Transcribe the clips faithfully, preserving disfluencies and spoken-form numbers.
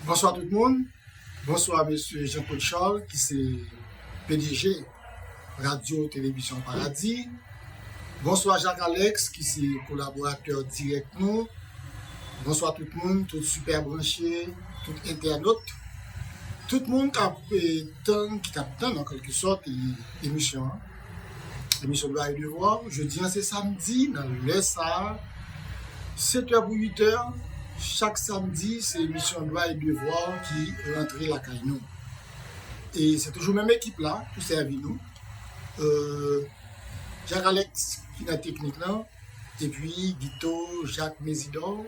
Bonswa tout moun. Bonswa mesye Jean Claude Charles ki se P D G Radyo Televizyon Paradi. Bonswa Jacques Alex ki se kolaboratè dirèk nou. Bonswa tout moun, tout sipè branche, tout entènot, tout moun k ap eh, tann, ki t ap tann an kèlke sòt eh, emisyon an. Emisyon Dwa e Devwa. Jodi an se samdi, nan lè sa a, sèt è pou uit è. Chak samdi, se emisyon Dwa e Devwa ki rantre lakay nou. E se toujou menm ekip la pou sèvi nou. Euh, Jacques Alex ki nan teknik lan, epi Guito Jacques Mésidor,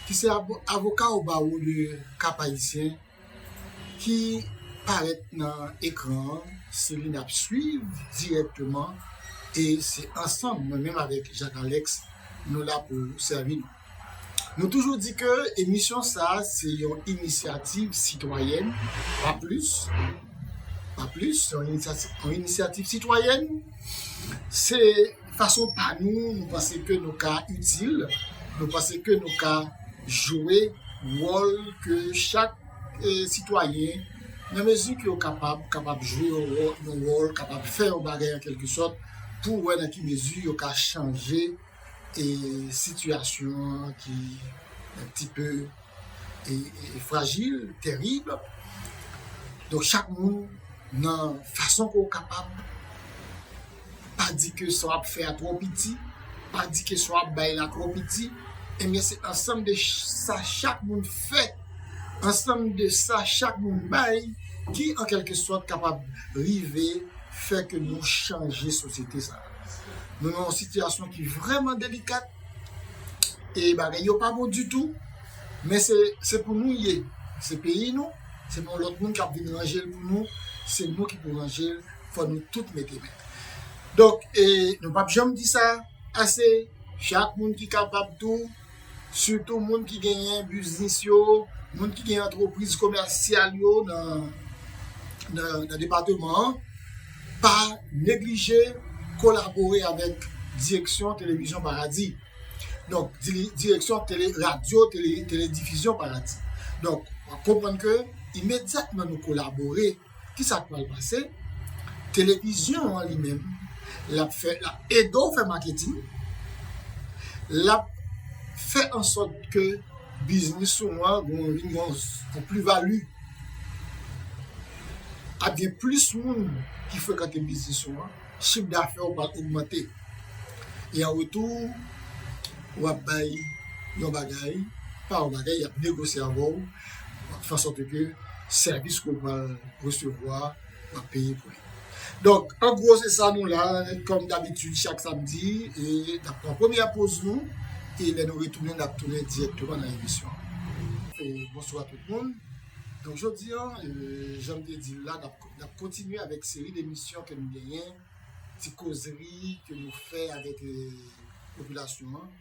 ki se avo- avoka o bawo de Cap Haïtien, ki parèt nan ekran an, se li n ap swiv dirèkteman, e se ansanm, mwen menm avèk Jacques Alex, nou la pou sèvi nou. Nou toujou di ke emisyon sa a se yon inisyativ sitwayèn, pa plis, pa plis, se yon inisyativ, yon inisyativ sitwayèn. Se fason pa nou, nou panse ke nou ka itil, nou panse ke nou ka jwe wòl ke chak eh, sitwayen, nan mezi ke yo kapab, kapab jwe yon wò- yon wòl, kapab fè yon bagay an kèlke sòt, pou wè nan ki mezi yo ka chanje eh, sitiyasyon an ki un petit peu eh, eh, fragile, terrible. Donk chak moun nan fason ke w kapab, pa di ke sa w ap fè a twò piti, pa di ke sa w ap bay la twò piti, ebyen se ansanm de ch- sa chak moun fè, ansanm de sa chak moun bay, ki an kèlke sòt kapab rive fè ke nou chanje sosyete sa a. Nou nan yon sitiyasyon ki vrèman delikat, e bagay yo pa bon ditou, men se se pou nou ye. Se peyi nou, se pa yon lòt moun k ap vin ranje l pou nou, se nou ki pou ranje l, fò nou tout mete men. Donk, e, nou p ap janm di sa ase, chak moun ki kapab tou, sitou moun ki genyen biznis yo, moun ki genyen antrepriz komèsyal yo nan, nan, nan depatman an, pa neglije kolabore avèk direksyon Televizyon Paradi. Donk, di- direksyon tele, radyo, tele, teledifizyon Paradi. Donk, w ap konprann ke imedyatman nou kolabore, ki sa k pral pase? Televizyon an li menm, l ap fè, l ap ede w fè maketing, l ap fè ansòt ke biznis ou an vin gen yon pli vali. Ap gen plis moun ki frekante biznis ou an, chif dafè ou pral ogmante. E an retou, w ap bay yon bagay, pa yon bagay, y ap negosye avè w, w ap fè ansòt ke sèvis ke w pral resevwa, w ap peye pou li. Donk, an gwo, se sa nou la, kòm dabitid, chak samdi, e n ap pran premyè poz nou, e lè nou retounen, n ap tounen dirèkteman nan emisyon an. E bonswa tout moun. Donk, jodi an, e, jan m te di l la, n ap, n ap kontinye avèk seri demisyon ke nou genyen, ti kozri ke nou fè avèk e, popilasyon an,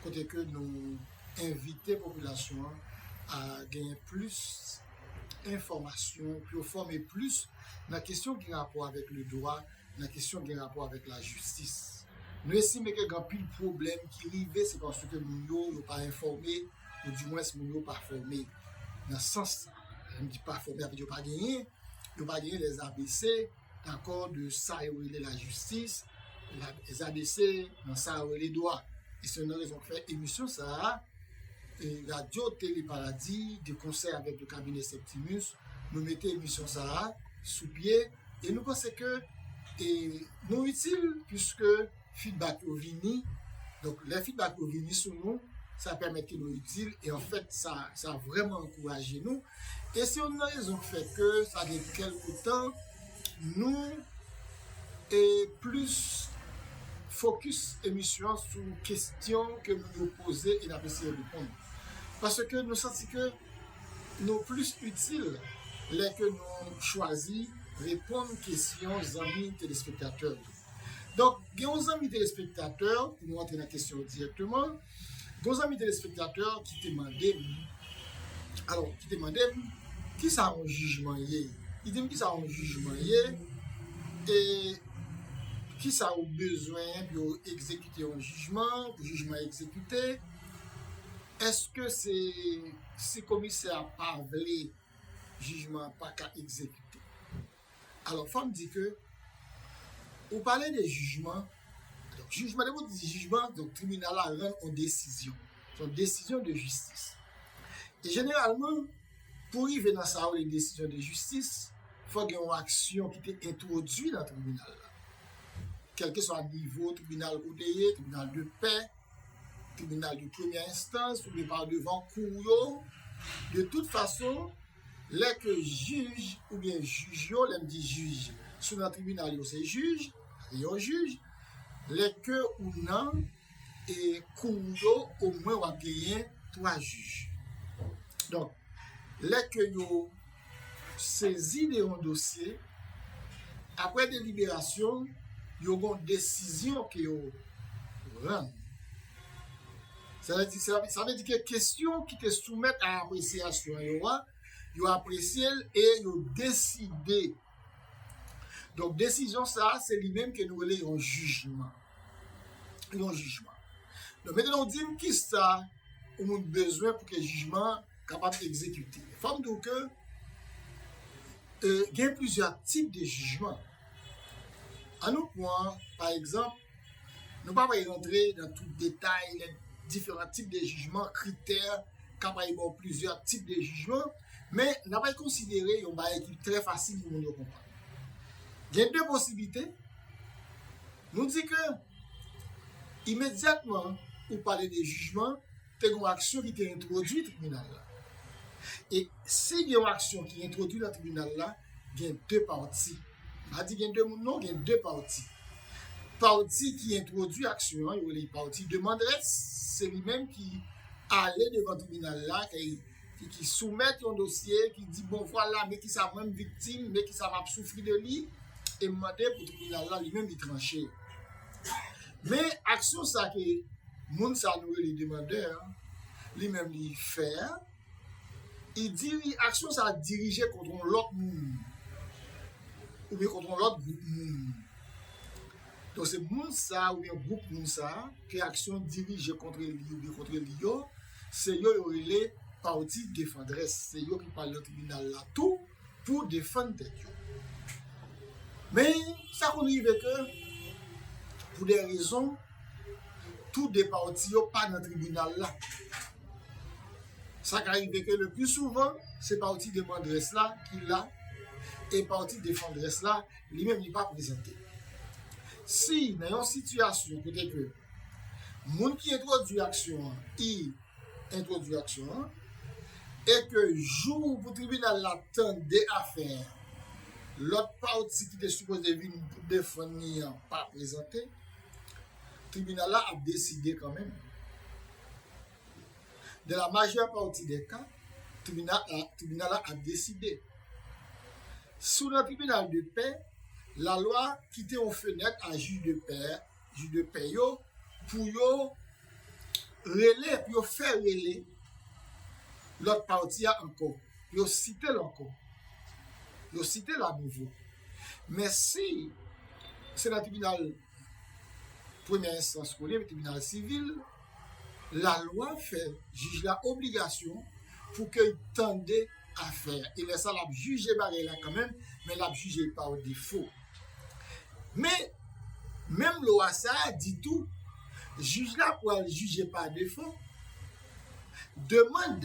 kote ke nou envite popilasyon an a genyen plis enfòmasyon, pou yo fòme plis nan kesyon ki gen rapò avèk ledwa, nan kesyon ki gen rapò avèk lajistis. Nou estime ke gen anpil pwoblèm ki rive, se paske moun yo, yo pa enfòme, oudimwens moun yo pa fòme. Nan sans sa, lè m di pa fòme, sa vle di yo pa genyen, yo pa genyen lèzabese, dakò, de sa yo rele lajistis, lèzabese nan sa yo rele dwa. E se youn nan rezon k fè emisyon sa a, e Radyo Tele Paradi, de konsè avèk le kabinè Septimus, nou mete emisyon sa a sou pye, e nou panse ke e, nou itil, piske feedback yo vini. Donk, lè feedback yo vini sou nou, sa pèmèt ke nou itil, e anfèt, sa, sa vrèman ankouraje nou. E se youn nan rezon k fè ke sa gen kèlke tan, nou e plis fokis emisyon an sou kesyon ke moun yo poze e n ap eseye reponn. Paske nou santi ke nou plis itil lè ke nou chwazi reponn kesyon zanmi telespektatè yo. Donk, gen yon zanmi telespektatè, pou nou antre nan kesyon yo dirèkteman, gen yon zanmi telespektatè ki te mande m, alò, ki te mande m, kisa yon jijman ye? Li di m kisa yon jijman ye, e kisa ou bezwen pou yo egzekite yon jijman, pou jijman egzekite. Èske se si komisè a pa vle, jijman an pa ka egzekite? Alò, fò m di ke ou pale de jijman. Donk, jijman, depi w di jijman, donk tribinal la rann yon desizyon. Se yon desizyon de jistis. E jeneralman, pou rive nan sa yo rele desizyon de jistis, fò gen yon aksyon ki te entwodui nan tribinal la. Kèlkeswa nivo tribinal ou te ye, tribinal de pè, tribinal de premyè enstans, oubyen pa devan kou yo, de tout fason, lè ke jij oubyen jij yo, lè m di jij, si w nan tribinal yo se jij, yon jij, lè ke ou nan e kou yo, omwen w ap genyen twa jij. Donk, lè ke yo sezi de yon dosye, apre deliberasyon, yo gen yon desizyon ke yo rann. Sa vle di, sa, sa vle di ke kesyon ki te soumèt a apresyasyon yo a, yo apresye l e yo deside. Donk, desizyon sa a, se li menm ke nou rele yon jijman. Yon jijman. Donk, mentnan, w di m kisa yon moun bezwen pou ke jijman an kapab egzekite. Fò m di w ke e, gen plizyè tip de jijman. An nou pran, pa egzanp, nou pa pral rantre nan tout detay, lè diferan tip de jijman, kritè, ka pral ba w plizyè tip de jijman, men n ap konsidere yon bagay ki trè fasil pou moun yo konprann. Gen de posiblite. Nou di ke imedyatman ou pale de jijman, te gen yon aksyon ki te entwodui tribinal la. E si gen yon aksyon ki entwodui nan tribinal la, gen de pati. M pa di gen de moun non, gen de pati. Pati ki entwodui aksyon an, yo rele pati demandrès, se li menm ki ale devan tribinal la, ki, ki, ki soumèt yon dosye, ki di, bon, vwala, men kisa mwen m viktim, men kisa m ap soufri de li, e m mande pou tribinal la li menm li tranche. Men aksyon sa ke moun sa nou rele demandè an, li menm li fè a, li diri-, aksyon sa dirije kont yon lòt moun, oubyen kont yon lòt gwoup moun. Donk, se moun sa oubyen gwoup moun sa ke aksyon dirije kont li oubyen kont li yo, se yo yo rele pati defandrès. Se yo ki pral nan tribinal la tou pou defann tèt yo. Men, sa konn rive ke, pou de rezon, tou de pati yo pa nan tribinal la. Sa ka rive ke le pli souvan, se pati demandrès la ki la, e pati defandrès la, li menm, li pa prezante. Si, nan yon sitiyasyon kote ke moun ki entwodui aksyon an, li entwodui aksyon an, e ke jou pou tribinal la tande afè a, lòt pati ki te sipoze vin pou defann li an pa prezante, tribinal la ap deside kanmenm. Dans la majeure partie des cas, tribinal la, tribinal la ap deside. Si w nan tribinal de pè, lalwa kite yon fenèt a jij de pè, jij de pè yo, pou yo rele, pou yo fè rele lòt pati a ankò, pou yo site l ankò, yo site l anouvo. Men si se nan tribinal premyè enstans ke w ye, tribinal sivil, lalwa fè jij la obligasyon pou ke l tande afè a. E lè sa, l ap jije bagay la kanmenm, men l ap jije pa defo. Men, menm lwa sa a di tou, jij la pral jije pa defo demann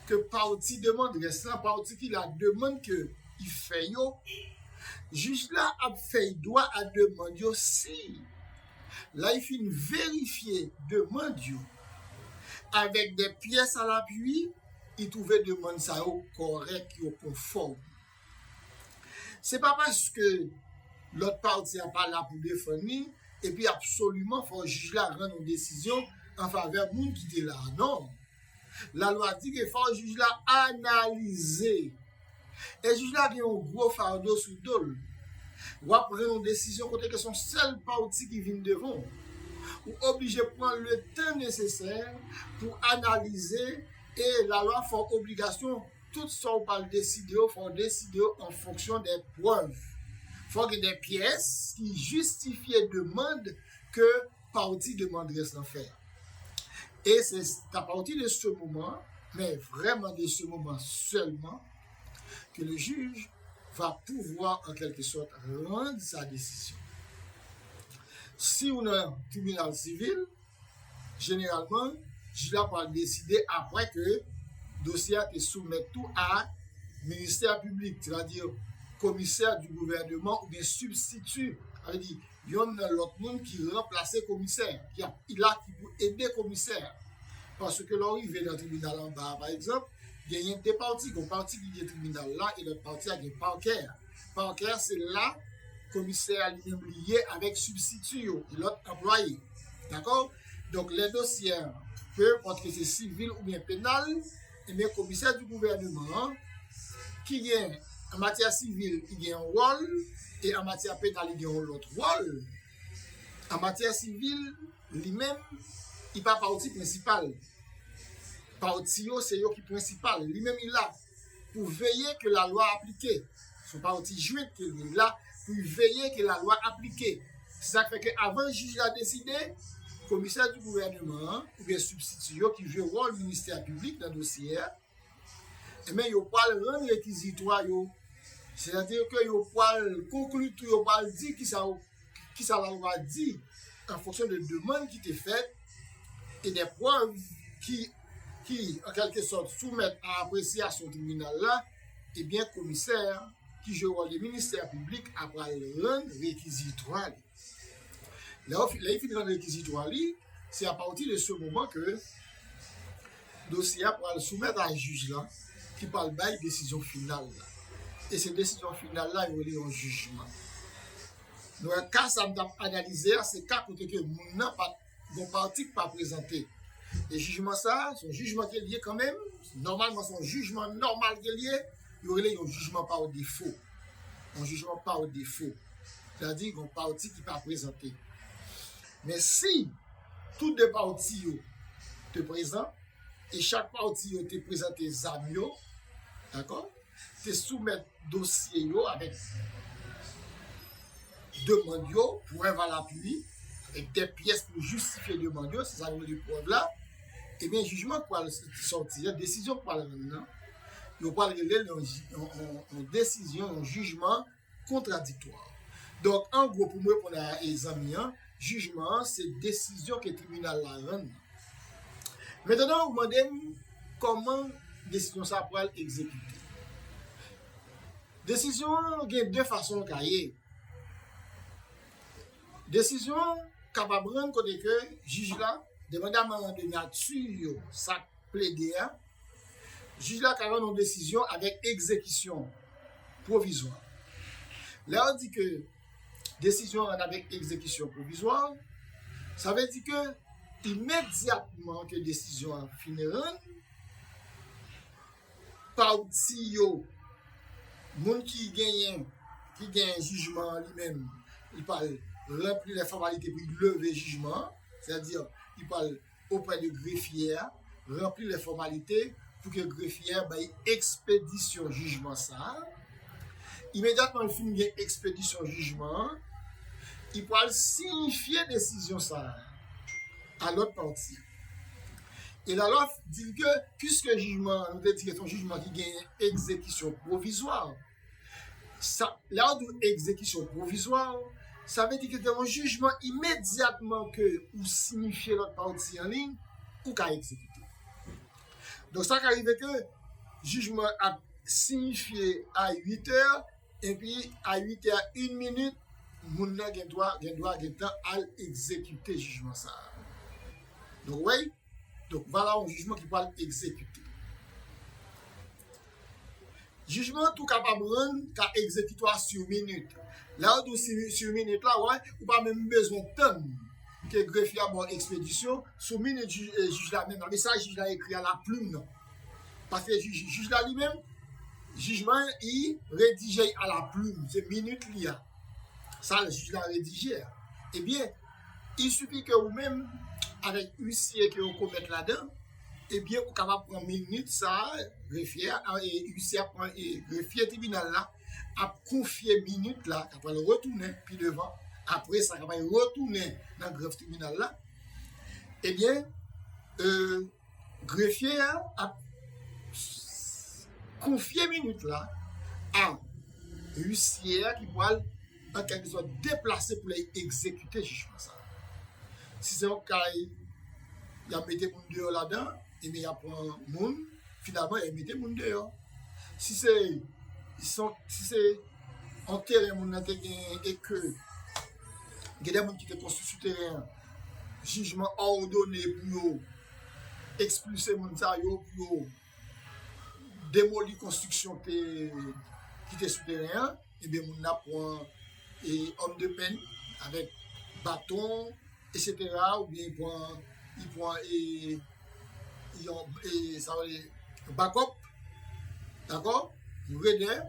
ke pati demandrès lan, pati ki la demann ke li fè yo, jij la ap fè l dwa a demann yo si, lè l fin verifye demann yo, avèk de pyès a lapui, li twouve demann sa yo kòrèk, yo konfòm. Se pa paske lòt pati a pa la pou defann li, epi absoliman fò jij la rann yon desizyon an favè moun ki te la a. Non. Lalwa di ke fò jij la analize. E jij la gen yon gwo fado sou do l. W ap rann yon desizyon kote ke se yon sèl pati ki vin devan w. Ou oblije pran le tan nesesè pou analize e lalwa fè w obligasyon tout sa w pral deside yo, fò w deside yo an fonksyon de prèv. Fò gen de pyès ki jistifye demann ke pati demandrès lan fè a. Et c'est à partir de ce moment, mais vraiment de ce moment seulement, que le juge va pouvoir en quelque sorte rendre sa décision. Si ou nan tribinal sivil, jeneralman, jij la pral deside apre ke dosye a te soumèt tou a ministè piblik, sètadi komisè di gouvènman oubyen sibstiti, sa vle di yonn nan lòt moun ki ranplase komisè, ki ap la ki pou ede komisè. Paske lè w rive nan tribinal anba a, pa egzanp, genyen de pati, gen yon pati ki gen tribinal la e lòt pati a gen pakè a. Pakè a se la komisè a li menm li ye avèk sibstiti yo e lòt anplwaye. Dakò? Donk lè dosye a, pe enpòt ke se sivil oubyen penal, ebyen komisè di gouvènman an, ki gen an matyè sivil, li gen yon wòl, e an matyè penal, li gen yon lòt wòl. An matyè sivil, li menm, li pa pati prensipal. Pati yo, se yo ki prensipal. Li menm, li la pou veye ke lalwa aplike. Se yon pati jwent ke li la pou veye ke lalwa aplike. Se sa k fè ke avan jij la deside, komisè di gouvènman an, oubyen sibstiti yo ki jwe wòl ministè piblik nan dosye a, ebyen, yo pral rann rekizitwa yo. Sètadi ke yo pral konkli tou, yo pral di kisa, kisa lalwa di, an fonksyon de demann ki te fèt e de prèv ki, ki, an kèlke sòt, soumèt a apresyasyon tribinal la, ebyen, komisè ki jwe wòl de ministè piblik a pral rann rekizitwa li. Lè yo fi-, lè li fin rann rekizitwa li, se apati de se moman ke dosye a pral soumèt a jij la, ki pral bay desizyon final la. E se desizyon final la, yo rele yon jijman. Nou wè ka sa m t ap analize a, se ka kote ke moun nan pa t gen pati k pa prezante. E jijman sa a, se yon jijman ke l ye kanmenm. Nòmalman, se yon jijman nòmal ke l ye. Yo rele yon jijman pa defo. Yon jijman pa defo. Sètadi, gen yon pati ki pa prezante. Men si tou de pati yo te prezan, e chak pati yo te prezante zam yo, dakò? Te soumèt dosye yo avèk demann yo, prèv alapui, avèk de pyès pou jistifye demann yo, se sa nou rele prèv la, ebyen, jijman k pral sòti an, desizyon k pral rann nan, yo pral rele l yon, yon, yon, yon desizyon, yon jijman kontradiktwa. Donk, an gwo, pou m reponn a e zanmi an, jijman an, se desizyon ke tribinal la rann nan. Mentnan, ou mande m kòman desizyon sa pral egzekite. Desizyon an gen de fason l ka ye. Desizyon an kapab rann kote ke jij la, depandaman de nati sa k plede a, jij la ka rann yon desizyon avèk egzekisyon pwovizwa. Lè yo di ke desizyon an avèk egzekisyon pwovizwa, sa vle di ke imedyatman ke desizyon an fin rann, pati yo, moun ki genyen, ki genyen jijman an li menm, li pral ranpli lè fòmalite pou li leve jijman an, sètadi li pral oprè de grefye a, ranpli lè fòmalite pou ke grefye a bay ekspedisyon jijman sa a. Imedyatman l fin gen ekspedisyon jijman an, li pral siyifye desizyon sa a a lòt pati. E lalwa di ke, piske jijman an, nou te di ke se yon jijman ki gen egzekisyon pwovizwa, sa, lè yo di w egzekisyon pwovizwa, sa vle di ke gen yon jijman imedyatman ke ou siyifye lòt pati an li, ou ka egzekite. Donk, sa ka rive ke jijman ap siyifye a uit è, epi a uit è, yon minit, moun nan gen dwa, gen dwa, gen tan al egzekite jijman sa a. Donk, wè, donk, vwala yon jijman ki pral egzekite. Jijman an tou kapab rann ka egzekitwa sou minit. Lè yo di w sou, sou minit la, wè, ou pa menm bezwen tann ke grefye a ba w ekspedisyon, sou minit jij, eh, jij la menm, sa vle di sa jij la ekri a la plim nan. Paske jij, jij la li menm, jijman an, li redije a la plim, se minit li a. Sa jij la redije a. Ebyen, il suffit ke ou menm, avèk isye ke yo komèt ladan, ebyen, ou kapab pran minit sa a, grefye a, e isye a pran, e grefye tribinal la ap konfye minit la, k ap pral retounen pi devan, apre sa, k ap pral retounen nan grèf tribinal la, ebyen, euh, grefye a ap konfye minit la a wisye a ki pral an kèlkesòt deplase pou l egzekite jijman sa. Si se yon kay, y ap mete moun deyò ladan, ebyen y ap pran moun, finalman y ap mete moun deyò. Si se, si se yon teren moun nan te genyen e ke gen de moun ki te konstwi sou teren an, jijman òdone pou yo ekspilse moun sa yo, pou yo demoli konstriksyon te, ki te sou teren an, ebyen moun nan pran e, òm de pèn avèk baton, etsetera, oubyen li pran, li pran e, yon, e, sa vle bakòp, dakò, yon redè,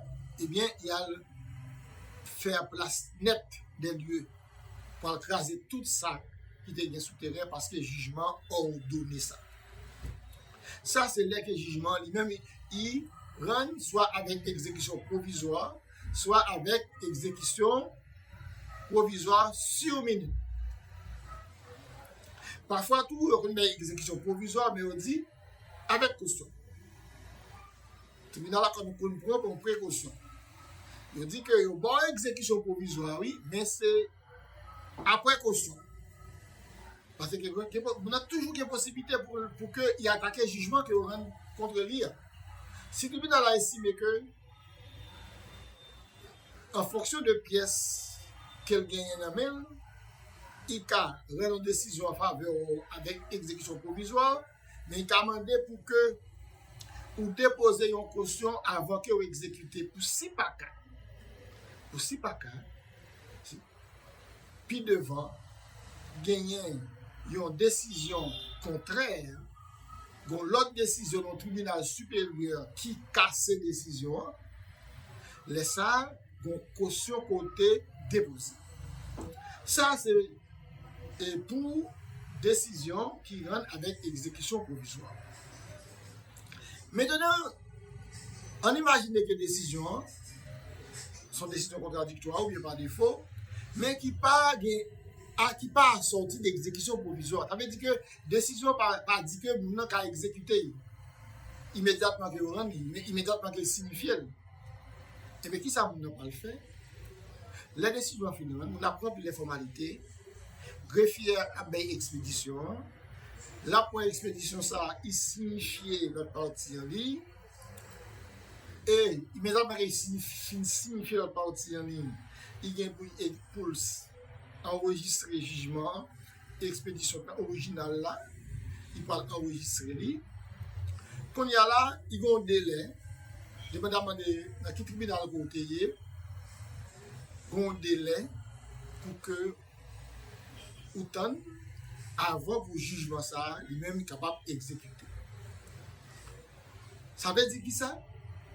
ebyen, y al fè plas nèt dè lye pou al kraze tout sa ki te gen sou teren paske jijman òdone sa. Sa se lè ke jijman li menm li rann swa avèk egzekisyon pwovizwa, swa avèk egzekisyon pwovizwa sou minit. Pafwa tou, yo konn bay egzekisyon pwovizwa, men yo di avèk kosyon. Tribinal la konn, konn pran pou prekosyon. Yo di ke yo ba w egzekisyon pwovizwa, wi, men se apre kosyon. Paske gen, gen, moun nan toujou gen posiblite pou, pou ke y atake jijman ke yo rann kont li a. Si tribinal la estime ke, an fonksyon de pyès ke l genyen nan men l, li ka rann yon desizyon an favè w avèk egzekisyon pwovizwa, men li ka mande pou ke ou depoze yon kosyon avan ke w egzekite pou si pa ka. Pou si pa ka, si pi devan genyen yon desizyon kontrè, gon lòt desizyon nan tribinal siperyè ki kase desizyon an, lè sa a, gon kosyon kote depoze. Sa se e pou desizyon ki rann avèk egzekisyon pwovizwa. Mentnan, ann imajine ke desizyon an se yon desizyon kontradiktwa oubyen pa defo, men ki pa gen, a, ki pa asòti de egzekisyon pwovizwa. Sa vle di ke desizyon pa, pa di ke moun nan ka egzekite l imedyatman ke yo rann li, men imedyatman ke l siyifye l. Ebyen, kisa moun nan pral fè? Lè desizyon an fin rann, moun ap ranpli lè fòmalite, grefye a ap bay ekspedisyon an, l ap pran ekspedisyon sa a, li siyifye lòt pati an li, e imedyatman ke li fin siyifye lòt pati an li, li gen pou, pou l anrejistre jijman an, ekspedisyon orijinal la, li pral anrejistre li. Kounye a la, li gen yon delè, depandaman de nan ki tribinal ke w te ye, gen yon delè pou ke ou tann avan pou jijman sa a li menm kapab egzekite. Sa vle di kisa?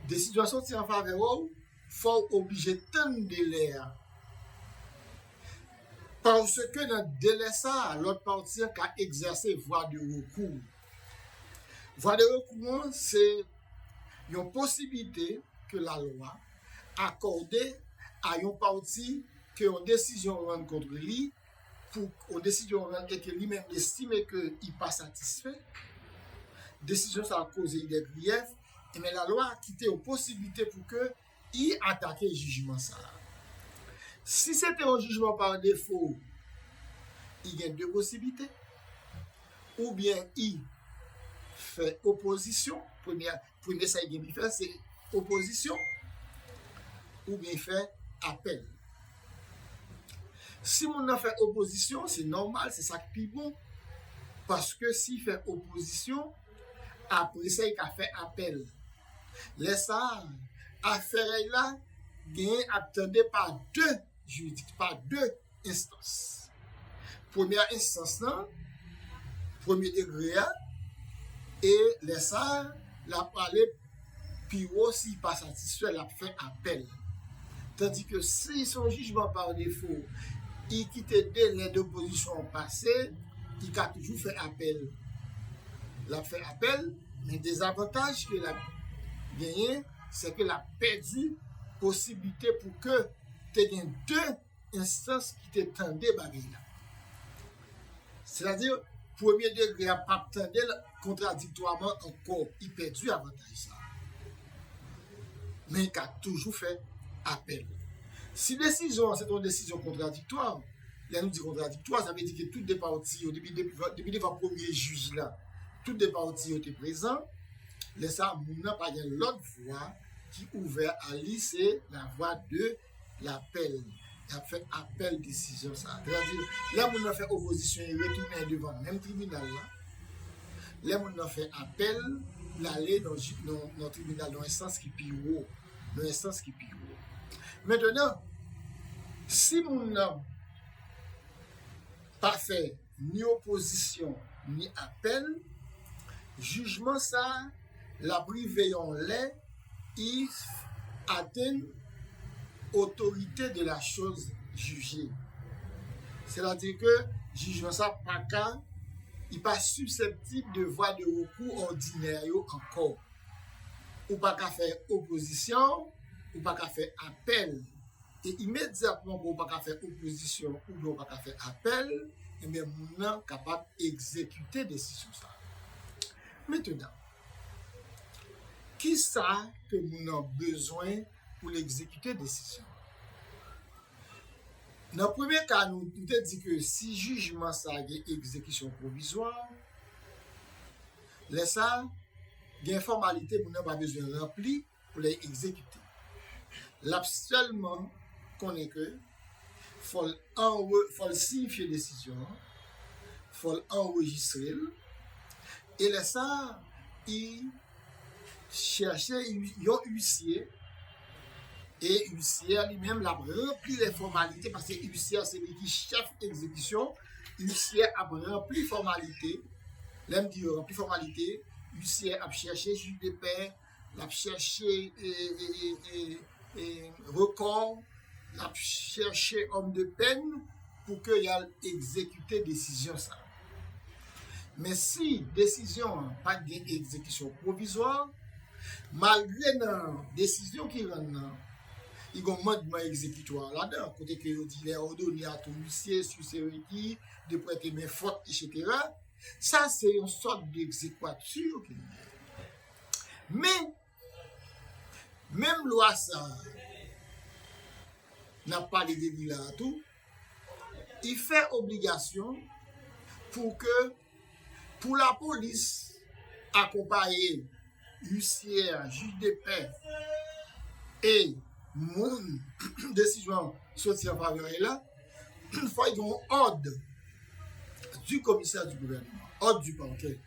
Desizyon an soti an favè w, fò w oblije tann delè a. Paske nan delè sa a, lòt pati an ka egzèse vwa de rekou. Vwa de rekou an, se yon posiblite ke lalwa akòde a yon pati ke yon desizyon rann kont li, pou yon desizyon rann e ke li menm estime ke li pa satisfè, desizyon sa a koze li dè griyèf, ebyen lalwa kite yon posiblite pou ke li atake jijman sa a. Si se te yon jijman pa defo, li gen de posiblite. Oubyen li fè opozisyon, premye, premye sa li gen pou li fè, se opozisyon, oubyen li fè apèl. Si moun nan fè opozisyon, se nòmal, se sa k pi bon. Paske si li fè opozisyon, apre sa, li ka fè apèl. Lè sa a, afè rèy la genyen ap tande pa de jiridik, pa de enstans. Premyè enstans lan, premye degre a, e lè sa a, l ap ale pi wo, si l pa satisfè, l ap fè apèl. Tandike si se yon jijman pa defo, li kite delè depozisyon an pase, li ka toujou fè apèl. L ap fè apèl, men dezavantaj ke l ap genyen, se ke l ap pèdi posiblite pou ke te gen de enstans ki te tande bagay la. Sètadi, premye degre a p ap tande l kontradiktwaman ankò, li pèdi avantaj sa. Men li ka toujou fè apèl. Si desizyon an se te yon desizyon kontradiktwa, lè nou di kontradiktwa, sa vle di ke tout de pati yo, depi, depi, depi devan premye jij la, tout de pati yo te prezan, lè sa a, moun nan pa gen lòt vwa ki ouvè a li, se lavwa de lapèl. Y ap fè apèl desizyon sa a. Sètadi, lè moun nan fè opozisyon, li retounen devan menm tribinal la. Lè moun nan fè apèl, l ale nan, nan, nan tribinal, nan enstans ki pi wo. Nan enstans ki pi wo. Mentenan, si moun nan pa fè ni opozisyon, ni apèl, jijman sa a, l ap rive yon lè, i atenn otorite de la choz jije. Sètadi ke jijman sa pa ka, li pa siseptib de vwa de rekou òdinè yo ankò. Ou pa ka fè opozisyon, ou pa ka fè apèl. E imedyatman ke w pa ka fè opozisyon oubyen w pa ka fè apèl, ebyen, moun nan kapab egzekite desizyon sa a. Mentenan, kisa ke moun nan bezwen pou l egzekite desizyon an? Nan premye ka, nou, nou te di ke si jijman sa a gen egzekisyon pwovizwa, lè sa a, gen fòmalite moun nan pa bezwen ranpli pou l egzekite. L ap sèlman konnen ke fò l anre-, fò l siyifye desizyon an, fò l anrejistre l, e lè sa a, li chèche yon isye, e isye a li menm, l ap ranpli lè fòmalite, paske isye a se li ki chèf egzekisyon, isye a ap ranpli fòmalite. Lè m di ranpli fòmalite, isye a ap chèche jij de pè, l ap chèche, e, e, e, e, e, rekò, l ap chèche òm de pèn pou ke y al egzekite desizyon sa a. Men si desizyon an pa t gen egzekisyon pwovizwa, malgre nan desizyon ki rann nan, li gen yon mandman egzekitwa ladan, kote ke yo di il est ordonné à tout huissier, sur ses requis, de prêter main forte, et cetera. Sa se yon sòt de egzekwati ke li ye. Men, menm lwa sa a, n ap pale de li la a tou, li fè obligasyon pou ke, pou lapolis akonpaye isye a, jij de pè, e moun desizyon an soti an favè li la, fò l gen yon òd du commissaire du gouvernement, òd du parquet.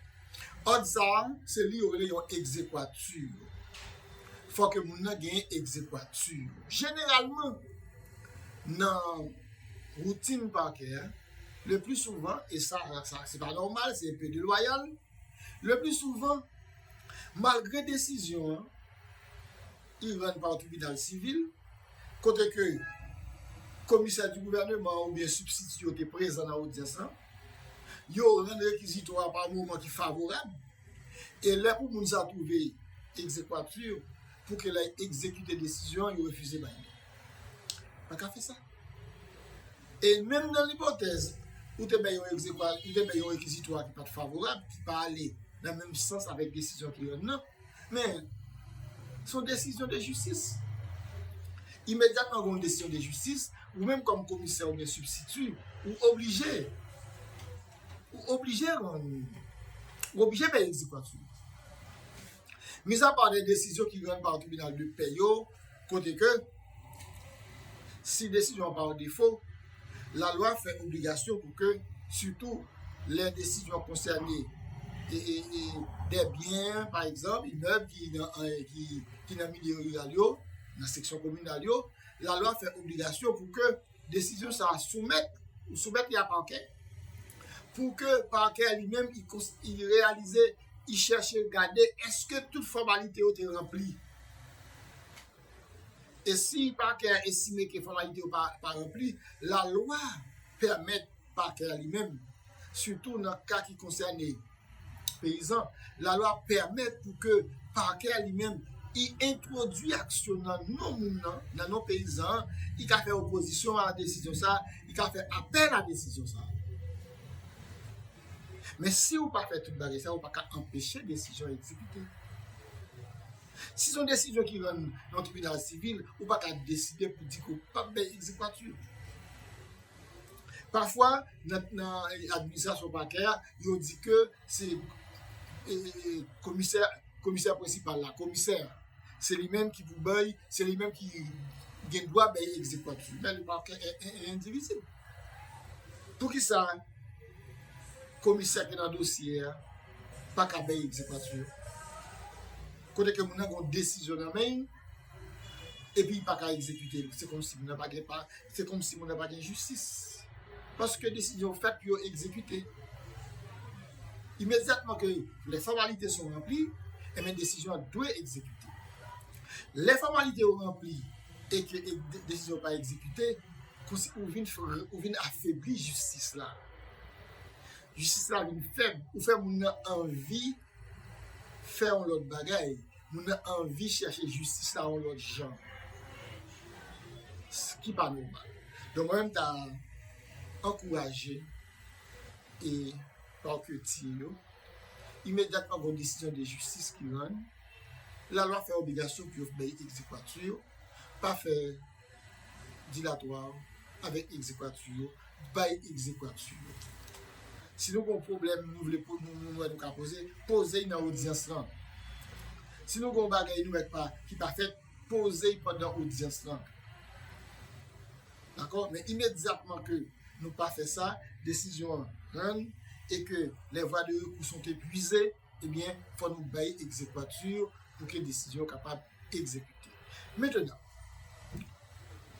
Òd sa a, se li yo rele yon egzekwati. Fò ke moun nan gen egzekwati. Jeneralman, nan woutin pakè a, le pli souvan, e sa, sa, se pa nòmal, se enpe delwayal, le pli souvan, malgre desizyon an, li rann pa tribinal sivil, kote ke komisè di gouvèneman oubyen sibstitye yo te prezan nan odyans lan, yo rann rekizitwa a pa moman ki favorab, e lè pou moun sa twouve egzekwati pou ke l al egzekite desizyon an, yo refize bay li. Pa ka fè sa. E menm nan lipotèz ou te bay yon egzekwa-, ou te bay yon rekizitwa ki pa t favorab, ki pa ale nan menm sans avèk desizyon ki rann nan, men, se yon desizyon de jistis. Imedyatman gen yon desizyon de jistis, ou menm kòm komisè oubyen sibstitye, ou oblije, ou oblije rann, ou oblije bay egzekwati. Mizapa de desizyon ki rann pa tribinal de pè yo, kote ke si desizyon an pa an defo, lalwa fè obligasyon pou ke, sitou lè desizyon an konsène e, e, e, de byen, pa egzanp, imèb ki nan, e, ki, ki nan milye riral yo, nan seksyon kominal yo, lalwa fè obligasyon pou ke desizyon sa a soumèt, ou soumèt li a pakè, pou ke pakè a li menm, li kons-, li reyalize, li chèche gade èske tout fòmalite yo te ranpli. E si pakè a estime ke fòmalite yo pa, pa ranpli, lalwa pèmèt pakè a li menm, sitou nan ka ki konsène peyizan, lalwa pèmèt pou ke pakè a li menm, li entwodui aksyon nan non moun nan, nan non peyizan an, li ka fè opozisyon a desizyon sa a, li ka fè apèl a desizyon sa a. Men si ou pa fè tout bagay sa, ou pa ka anpeche desizyon egzekite. Si se yon desizyon ki rann nan tribinal sivil, ou pa ka deside pou di ke ou p ap bay egzekwati. Pafwa, nan, nan administrasyon pakè a, yo di ke se e, e, e, komisè, komisè prensipal la, komisè, se li menm ki pou bay, se li menm ki gen dwa bay egzekwati. Men le parquet est indivisible. Poukisa komisè ki nan dosye a pa ka bay egzekwati? Kote ke moun nan gen yon desizyon nan men l, epi li pa ka egzekite l. Se kòmsi moun nan pa gen pa, se kòmsi moun nan pa gen jistis. Paske desizyon fèt pou yo egzekite. Imedyatman ke lè fòmalite son ranpli, ebyen desizyon an dwe egzekite. Lè fòmalite yo ranpli e ke e, de- desizyon pa egzekite, kòmsi ou vin f- ou vin afebli jistis la. Jistis la vin fèb, ou fè moun nan anvi fè yon lòt bagay. Moun nan anvi chèche jistis la yon lòt jan. S- ki pa nòmal. Donk mwen menm ta ankouraje e parquetier yo, imedyatman gen yon desizyon de jistis ki rann, lalwa fè obligasyon pou yo bay egzekwati yo, pa fè dilatwa avèk egzekwati yo, bay egzekwati yo. Si nou gen yon pwoblèm nou vle po- nou nou wè nou ka poze, poze l nan odyans lan. Si nou gen yon bagay nou wè ki pa ki pa fèt, poze l pandan odyans lan. Dakò? Men imedyatman ke nou pa fè sa, desizyon an rann e ke les voies de recours sont épuisées, ebyen fò nou bay egzekwati pou ke desizyon an kapab egzekite. Mentenan,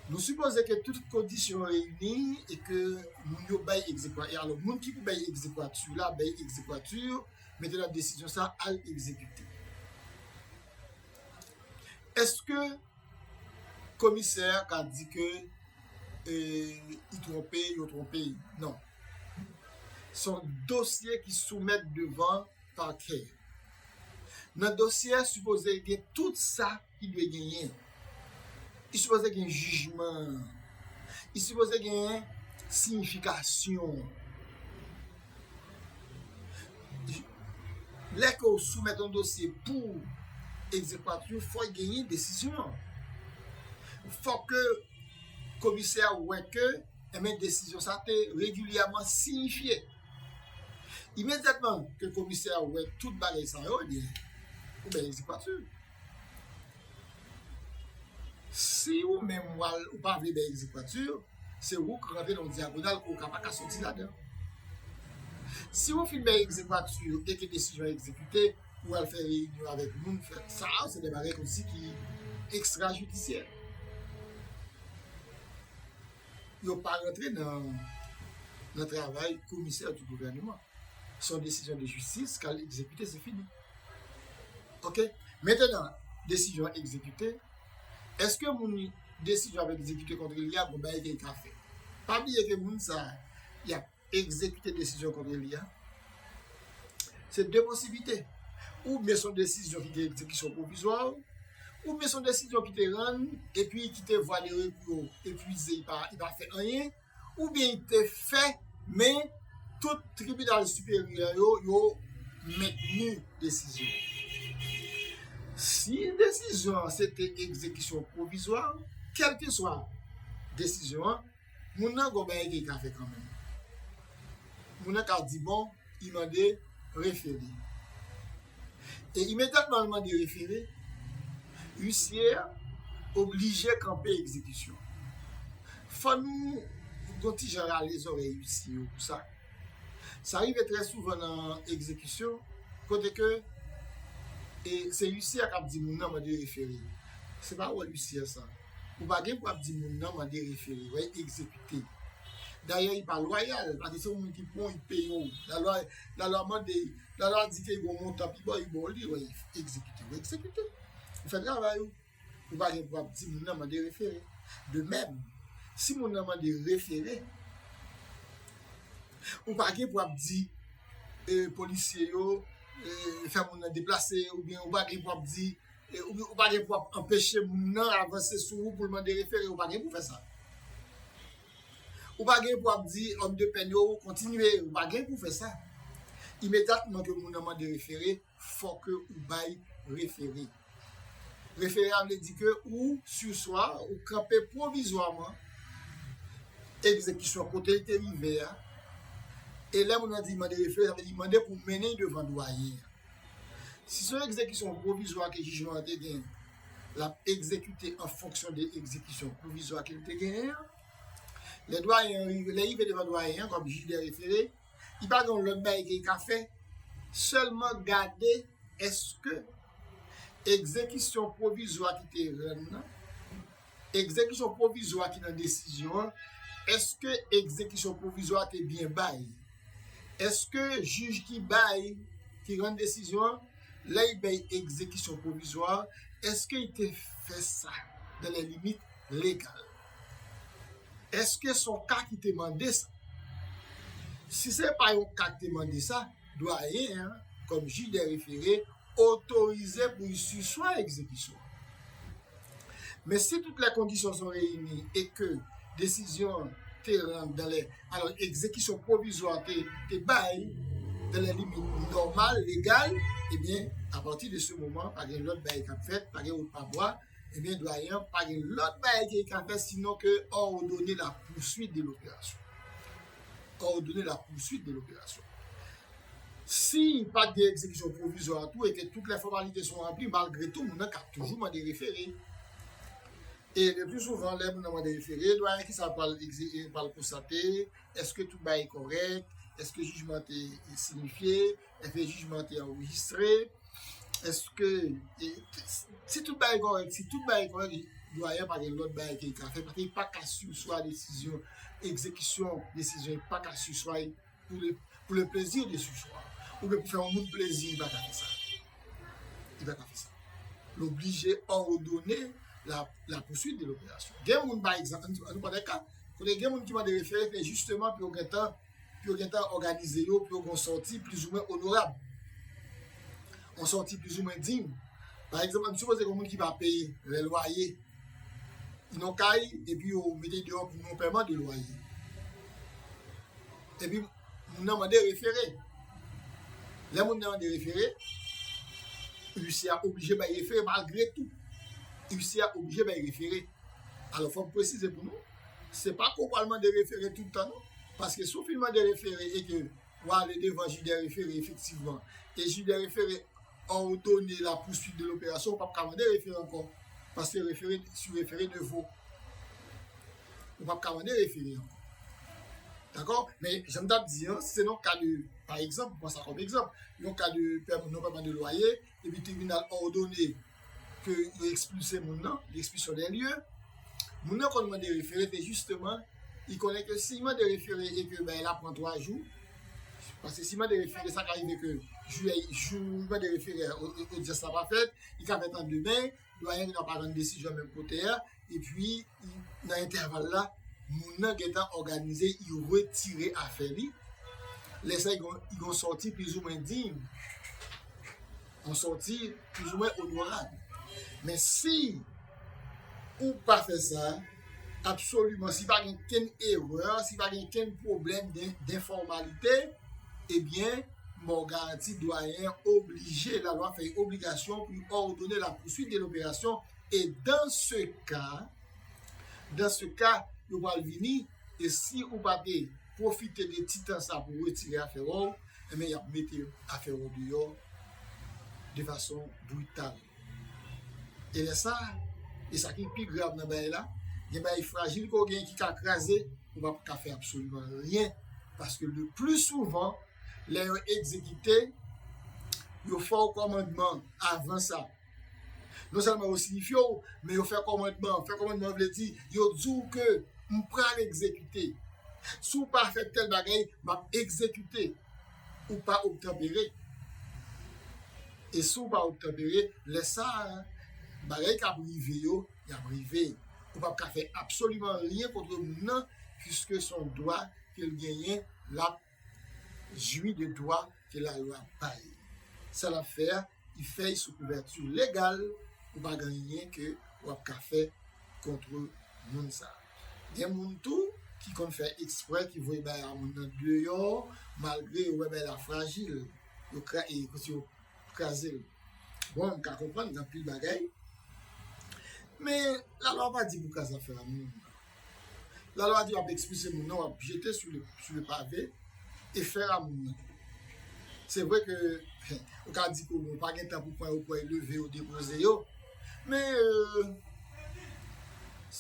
nou sipoze ke tout kondisyon reyini e ke moun yo bay egzekwati. E alò, moun ki pou bay egzekwati la, bay egzekwati, mete nan desizyon sa al egzekite. Èske komisè a ka di ke e, li twonpe, yo twonpe? Non. Se yon dosye ki soumèt devan pakè. Nan dosye a, sipoze gen tout sa ki dwe genyen. Li sipoze gen jijman. Li sipoze gen siyifikasyon. Lè ke w soumèt yon dosye pou egzekwati, fò genyen desizyon an. Fò ke komisè a wè ke, enben, desizyon sa te regilyèman siyifye. Imedyatman ke komisè a wè tout bagay sa yo, ebyen, ou bay egzekwati. Si ou menm w al, ou pa vle bay egzekwati, se ou k rantre nan yon dyagonal ke ou ka pa ka soti ladan. Si ou fin bay egzekwati e ke desizyon an egzekite, ou al fè reyinyon avèk moun, fè sa, se de bagay kòmsi ki ekstrajidisyè. Yo pa rantre nan, nan travay komisè di gouvènman. Se yon desizyon de jistis k al egzekite, se fini. Oke? Mentenan, desizyon an egzekite. Èske moun desizyon ap egzekite kont li a, gon bagay ke l ka fè? Pa bliye ke moun sa a, y ap egzekite desizyon kont li a. Se de posiblite. Oubyen se yon desizyon ki gen egzekisyon pwovizwa, oubyen se yon desizyon ki te rann, epi ki te vwa de rekou yo epuize, li pa, li pa fè anyen, oubyen li te fè, men tout tribinal siperyè yo, yo mentni desizyon. Si desizyon an se te egzekisyon pwovizwa, kèlkeswa desizyon an, moun nan gon bagay ke li ka fè kanmenm. Moun nan ka di bon, li mande refere. E imedyatman li mande refere, isye a oblije kanpe egzekisyon. Fò nou gon ti jan rale zòrèy isye yo pou sa. Sa rive trè souvan nan egzekisyon, kote ke e se isye a k ap di moun nan mande refere. Se pa wòl isye a sa. Ou pa gen pou ap di moun nan mande refere, w al egzekite. Dayè, li pa lwayal, paske se yon moun ki pran w, li peye w. Lalwa, lalwa mande, lalwa di ke gon montan pi ba, li ba w li, w al egzekite, w egzekite. Ou fè travay ou. Ou pa gen pou ap di moun nan mande refere. De menm, si moun nan mande refere, ou pa gen pou ap di e, polisye yo e, fè moun nan deplase, oubyen ou pa gen pou ap di e, ou, ou pa gen pou ap anpeche moun nan avanse sou ou pou l mande refere, ou pa gen pou fè sa. Ou pa gen pou ap di òm de pèn yo kontinye, ou pa gen pou fè sa. Imedyatman ke moun nan mande refere, fòk ou bay refere. Refere a vle di ke ou, siswa, ou kanpe pwovizwaman egzekisyon kote l te rive a. E lè moun nan di mande refere, sa vle di mande pou mennen devan dwayen an. Si se yon egzekisyon pwovizwa ke jijman an te gen, l ap egzekite an fonksyon de egzekisyon pwovizwa ke l te genyen an. Lè dwayen an rive, lè rive devan dwayen an kòm jij de refere, li pa gen yon lòt bagay ke li ka fè, sèlman gade èske egzekisyon pwovizwa ki te rann nan, egzekisyon pwovizwa ki nan desizyon an, èske egzekisyon pwovizwa te byen bay? Èske jij ki bay, ki rann desizyon an, lè li bay egzekisyon pwovizwa, èske li te fè sa dans les limites légales? Èske se yon ka ki te mande sa? Si se pa yon ka ki te mande sa, dwayen an, kòm jij de refere, otorize pou l sispann egzekisyon an. Men si toutes les conditions sont réunies e ke desizyon an te rann dans les, alò, egzekisyon pwovizwa te, te bay dans les limites normales, légales, ebyen, à partir de ce moment, pa gen lòt bagay k ap fèt, pa gen wòl pa bwa, ebyen, dwayen an pa gen lòt bagay ke li ka fè sinon ke ordonner la poursuite de l'opération. Ordonner la poursuite de l'opération. Si pa t gen egzekisyon pwovizwa tou e ke toutes les formalités sont remplies, malgre tou, moun nan ka toujou mande refere. E le plus souvent, lè moun nan mande refere, dwayen ki sa pral egze-, pral konstate, èske tout bagay kòrèk, èske jijman te sinifye, èske jijman te anrejistre, èske, e, si tout bagay kòrèk, si tout bagay kòrèk, dwayen pa gen lòt bagay ke li ka fè, paske li pa ka sispann desizyon, egzekisyon desizyon, li pa ka sispann pou le, pou le plaisir de ce soir. Oubyen pou fè yon moun plezi, li pa ka fè sa. Li pa ka fè sa. L oblije ordonner la, la poursuite de l'opération. Gen moun, pa egzanp, ann, ann pran de ka, kote gen moun ki mande refere, se jisteman pou yo gentan, pou yo gentan òganize yo, pou yo gen yon sòti plizoumwen onorab. Yon sòti plizoumwen diy. Pa egzanp, ann sipoze gen yon moun ki pa peye lè lwaye, nan kay, epi yo mete deyò pou non pèman de lwaye. Epi moun nan mande refere. Lè moun nan mande refere, huissier a oblije bay refere malgre tou. Huissier a oblije bay refere. Alò, fò m presize pou nou, se pa ke w pral mande refere tout tan, non. Paske si w fin mande refere e ke w ale devan jij de refere, efektivman, e jij de refere òdone la poursuite de l'opération, ou p ap ka mande refere ankò. Paske refere, sou refere de vo. Ou p ap ka mande refere ankò. Dakò? Men, jan m t ap di an, si se nan ka de, pa egzanp, pran sa kòm egzanp, yon ka de pèm-, non pèman de lwaye, epi tribinal òdone ke yo ekspilse moun nan, l'expulsion des lieux, moun nan konn mande refere, se jisteman, li konnen ke si l mande refere e ke bagay la pran twa jou, paske si l mande refere, sa ka rive ke jou, jou l mande refere, o-, o-, odyans la pa fèt, li ka fèt an demen, dwayen nan pa rann desizyon menm kote a, epi, nan entèval la, moun nan gentan òganize, li retire afè li. Lè sa, li gon, li gon sòti plizoumwen diy. Yon sòti plizoumwen onorab. Men si ou pa fè sa, absoliman, si pa gen kenn erè, si pa gen kenn pwoblèm d'en-, d'enfòmalite, ebyen, m ba w garanti, dwayen an oblije, lalwa fè l obligasyon pou l òdone la poursuite de l'opération. E dans ce cas, dans ce cas, yo pral vini, e si ou pa te pwofite de ti tan sa pou retire afè w, ebyen, y ap mete afè w deyò de fason brital. E lè sa, e sa ki pi grav nan bagay la, gen bagay frajil ke w gen ki ka kraze, ou p ap ka fè absoliman anyen, paske le plus souvent, lè yo egzekite, yo fè w kòmandman avan sa. Non sèlman yo sinifye w, men yo fè kòmandman. Fè kòmandman vle di, yo di w ke m pral egzekite. Si w pa fè tèl bagay, m ap egzekite. Ou pa obtènpere. E si w pa obtènpere, lè sa a, bagay k ap rive yo, y ap rive. Ou p ap ka fè absoliman anyen kont moun nan, piske se yon dwa ke l genyen, l ap jwi de dwa ke lalwa bay. Sa l ap fè a, li fè l sou kouvèti legal, ou pa gen anyen ke w ap ka fè kont moun sa a. Gen moun tou ki konn fè eksprè, ki voye bagay a moun nan deyò, malgre yo wè bagay la frajil. yo kra- e, kòmsi yo kraze l. Bon, m ka konprann gen anpil bagay. Men, lalwa pa di pou kraze afè a moun. Lalwa di w ap ekspilse moun nan, w ap jete sou le, sou le pave e fè a moun nan. Se vre ke ou ka di ke ou pa gen tan pou pran yo, pou leve yo, depoze yo. Men, euh,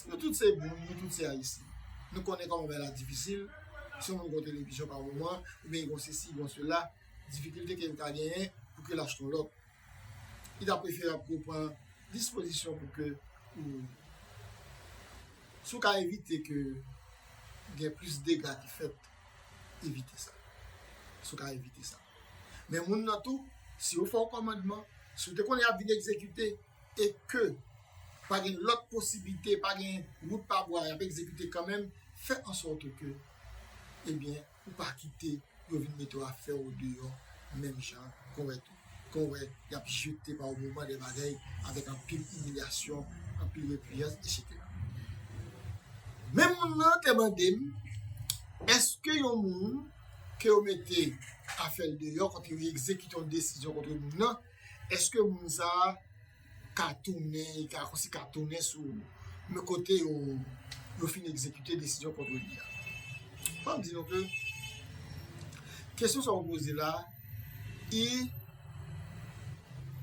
nou tout se moun, nou tout se Ayisyen. Nou konnen kòman bagay la difisil. Si yon moun gen televizyon pa moman, oubyen gen sesi, gen sela, difikilte ke l ka genyen pou ke l achte yon lòt. Li ta preferab ke w pran dispozisyon pou ke ou, si w ka evite ke gen plis dega ki fèt, evite sa. Si w ka evite sa. Men moun nan tou, si yo fè w kòmandman, si w te konnen y ap vin egzekite, e ke pa gen lòt posiblite, pa gen wout pa bwa, y ap egzekite kanmenm, fè an sòt ke, ebyen, ou pa kite yo vin mete w a fè w deyò, menm jan, kon wè tou. Kon wè, y ap jete pa w moman de bagay avèk anpil imilyasyon, anpil repiyans, etsetera. Men moun nan te mande m, èske yon moun ke yo mete a fè l deyò, kote yo egzekite yon desizyon kont moun nan, èske moun sa a ka tounen, li ka kòmsi ka tounen sou men kote yo, yo fin egzekite desizyon kont li a. Fò m di nou ke kesyon sa w poze la, i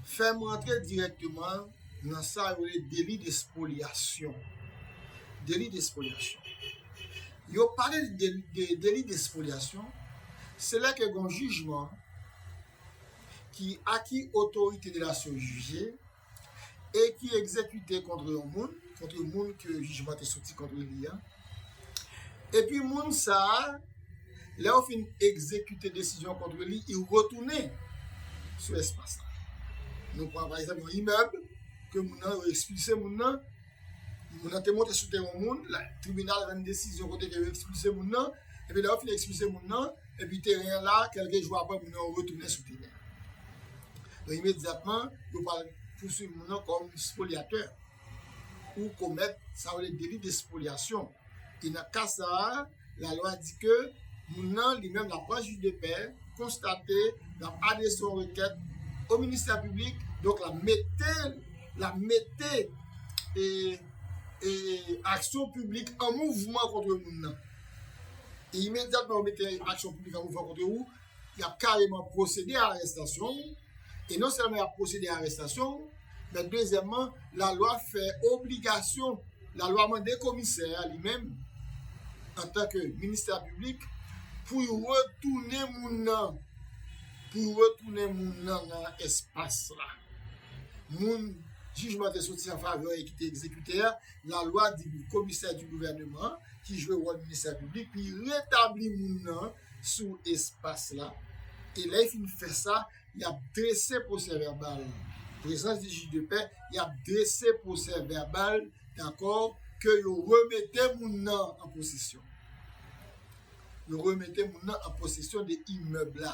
fè m rantre dirèkteman nan sa yo rele deli despolyasyon. Deli despolyasyon. Yo pale de, de deli despolyasyon, se lè ke gen yon jijman ki acquis autorité de la chose jugée e ki egzekite kont yon moun, kont moun ke jijman te soti kont li a. Epi moun sa a, lè yo fin egzekite desizyon kont li, li retounen sou espas la. Nou pran pa egzanp yon imèb ke moun nan, yo ekspilse moun nan, moun nan te monte sou tè yon moun, la, tribinal rann desizyon kote ke yo ekspilse moun nan, epi lè yo fin ekspilse moun nan, epi teren an la, kèlke jou apre, moun nan retounen sou teren an. Donk, imedyatman, yo pral pouswiv moun nan kòm spoliatè ou komèt sa yo rele deli despolyasyon. E nan ka sa a, lalwa di ke moun nan, li menm, l ap pran jij de pè, konstate, l ap adrese yon rekèt o ministè piblik, donk l ap mete, l ap mete e, e, aksyon piblik an mouvman kont moun nan. E imedyatman yo mete aksyon piblik an mouvman kont ou, y ap kareman pwosede a arèstasyon w, e non sèlman y ap pwosede a arèstasyon w, men dezyèmman, lalwa fè obligasyon, lalwa mande komisè a li menm, antanke ministè piblik, pou y retounen moun nan, pou y retounen moun nan nan espas la. Moun jijman te soti an favè e ki te egzekite a, lalwa di komisè di gouvèneman, ki jwe wòl ministè piblik, pou y retabli moun nan sou espas la. E lè y fin fè sa, y ap drese pwosè vèbal. Prezans di jij de pè, y ap drese pwosè vèbal, dakò, ke yo remete moun nan an posesyon. Yo remete moun nan an posesyon de imèb la.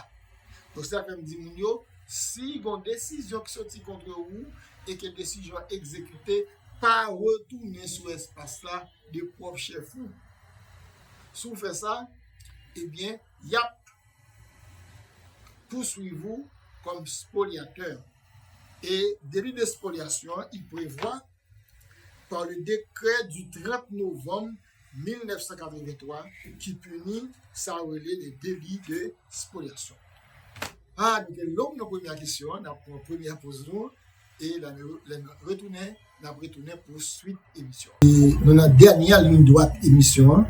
Donk, sa fè m di moun yo, si gon desizyon ki soti kont ou e ke desizyon an egzekite, pa retounen sou espas la de pwòp chèf ou. Si w fè sa, ebyen, y ap pouswiv ou kòm spoliatè. E deli de spoliasyon an, il prévoit par le décret du trente novembre mille neuf cent quatre-vingt-trois ki pini sa yo rele le délit de spoliation. Ah, nou te long nan premyè kesyon an, n ap pran premyè poz nou, e lè nou, lè nou retounen, n ap retounen pou swit emisyon an. E nou nan dènyè liy dwat emisyon an.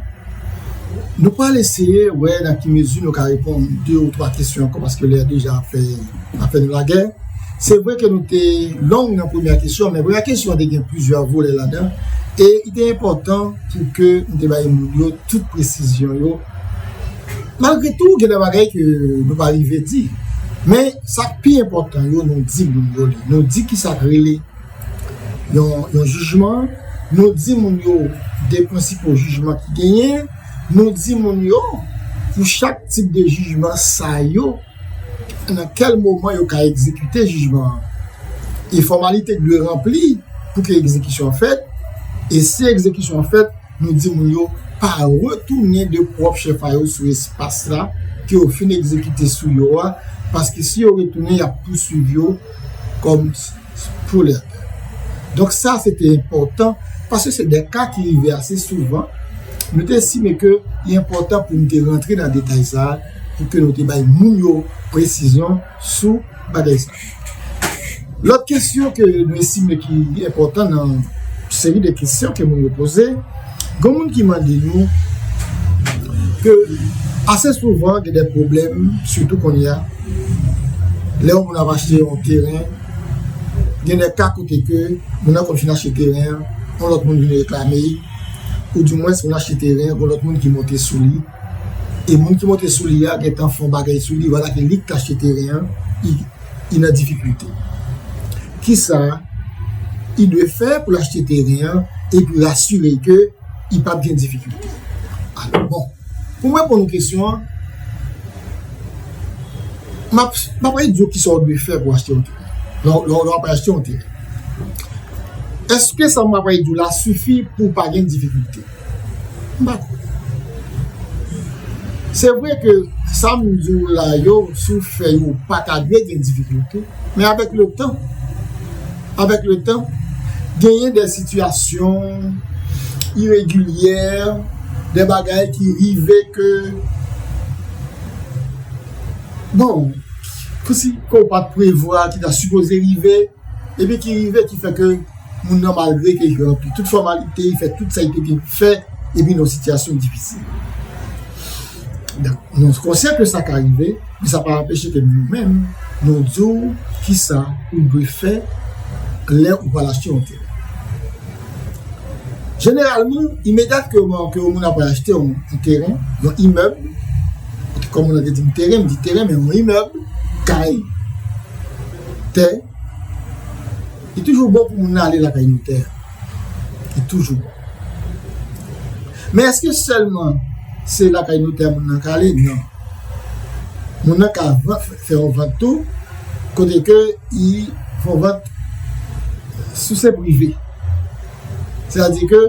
Nou pral eseye wè nan ki mezi nou ka reponn de ou twa kesyon ankò, paske lè a deja ap fè, ap fè nou lagè. Se vre ke nou te long nan premyè kesyon, men premyè kesyon an te gen plizyè volè ladan, e li te enpòtan pou ke nou te bay moun yo tout presizyon yo. Malgre tou, gen de bagay ke nou pa rive di, men sa k pi enpòtan yo, nou di moun yo li. Nou di ki sa k rele yon, yon jijman, nou di moun yo de prensipo jijman ki genyen, nou di moun yo pou chak tip de jijman sa yo, nan kèl moman yo ka egzekite jijman an. E fòmalite k dwe ranpli pou ke egzekisyon an fèt, e si egzekisyon an fèt, nou di moun yo pa retounen de pwòp chèf a yo sou espas la ke yo fin egzekite sou yo a, Paske si yo retounen, y ap pouswiv yo kòm s- s- volè. Donk sa, se te enpòtan, paske se de ka ki rive ase souvan. Nou te estime ke li enpòtan pou nou te rantre nan detay sa a, pou ke nou te bay moun yo presizyon sou bagay sa a. Lòt kesyon ke nou estime ki enpòtan nan seri de kesyon ke moun yo poze, gen moun ki mande nou ke ase souvan gen de pwoblèm, sitou kounye a, lè yon moun ap achte yon teren, gen de ka kote ke moun nan konn fin achte teren an, yon lòt moun vin reklame l, ou dimwens moun achte teren an, gen lòt moun ki monte sou li, e moun ki monte sou li a gentan fè yon bagay sou li, vwala ke li k t achte teren an, li, li nan difikilte. Kisa li dwe fè pou l achte teren an epi rasire ke li p ap gen difikilte? Alò, bon, pou m reponn ou kesyon an, m ap, m ap di w kisa w dwe fè pou achte yon teren. Lè w, lè w, lè w ap achte yon teren. Èske sa m ap di w la sifi pou w pa gen difikilte? M pa kwè. Se vre ke sa m di w la yo, si w fè yo, ou pa ta dwe gen difikilte. Men avèk le tan, avèk le tan, genyen de sitiyasyon iregilyè, de bagay ki rive ke, bon, kòmsi ke w pa t prevwa, ki ta sipoze rive, epi ki rive, ki fè ke moun nan, malgre ke li ranpli tout fòmalite, li fè tout sa li te gen pou fè, epi nan yon sitiyasyon difisil. Donk, nou konsyan ke sa ka rive, men sa pa anpeche ke nou menm, nou di w kisa ou dwe fè lè ou pral achte yon teren. Jeneralman, imedyatman ke yon moun ap achte yon, yon teren, yon imèb, kòm moun nan te di m teren, m di teren, men yon imèb, kay, tè, li toujou bon pou moun nan ale lakay notè. Li toujou bon. Men èske sèlman se lakay notè moun nan ka ale? Non. Moun nan ka van- fè yon vant tou, kote ke li fè yon vant sou sen prive. Sètadi ke